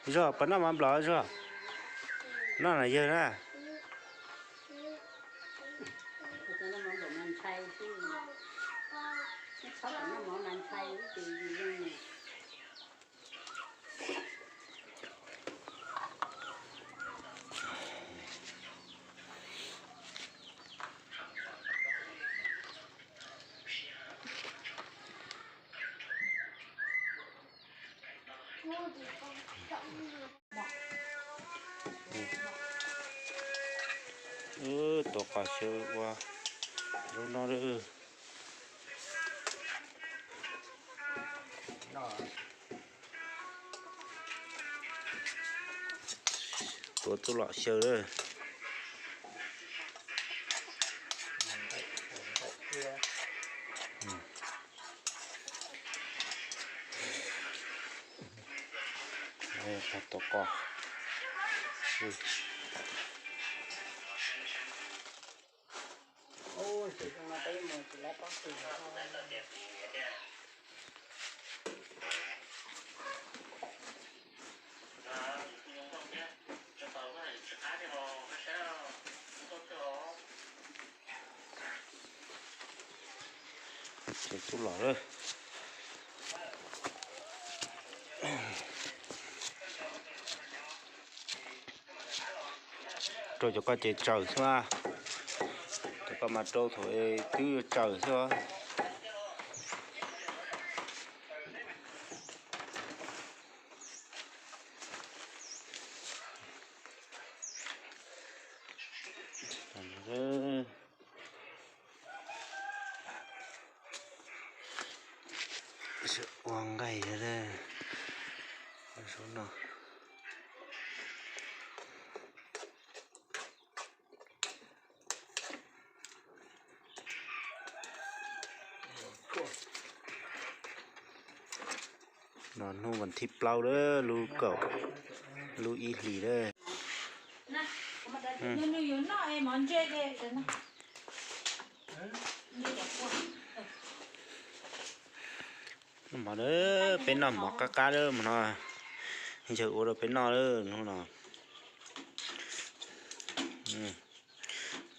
Zog, puas noj mov nplaum zog? Noj na yawg na. Wb tuav qos xyaw ua zaub no lawm. Tuav txuj lom xyaw lawm. Tuav qos. Ces tub los lawm. Rau cov ko ces tsaws xwb mas. Cov ko mas rau thaum twb tsaws xwb. Ua nqaij no. No hnub vas thib plaub lawm, lub kaum, lub ib hlis lawm. Hnub no peb noj mov qab qab lawm, hnub no yawg ua rau peb noj lawm hnub no.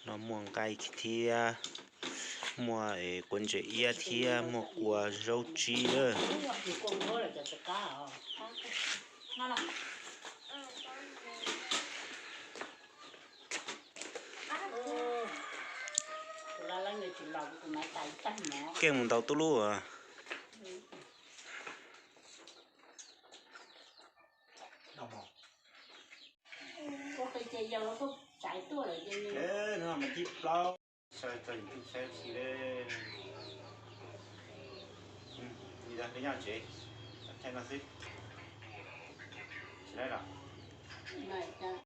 No muaj nqaij thiab, muaj quav ntses iab thiab muaj kua zaub tsib lawm. Keej mus ntaus tub lub. Saib txog YouTube saib si le. Li ntawd peb nyob tsev, thaij no xwb. Tsis laib los?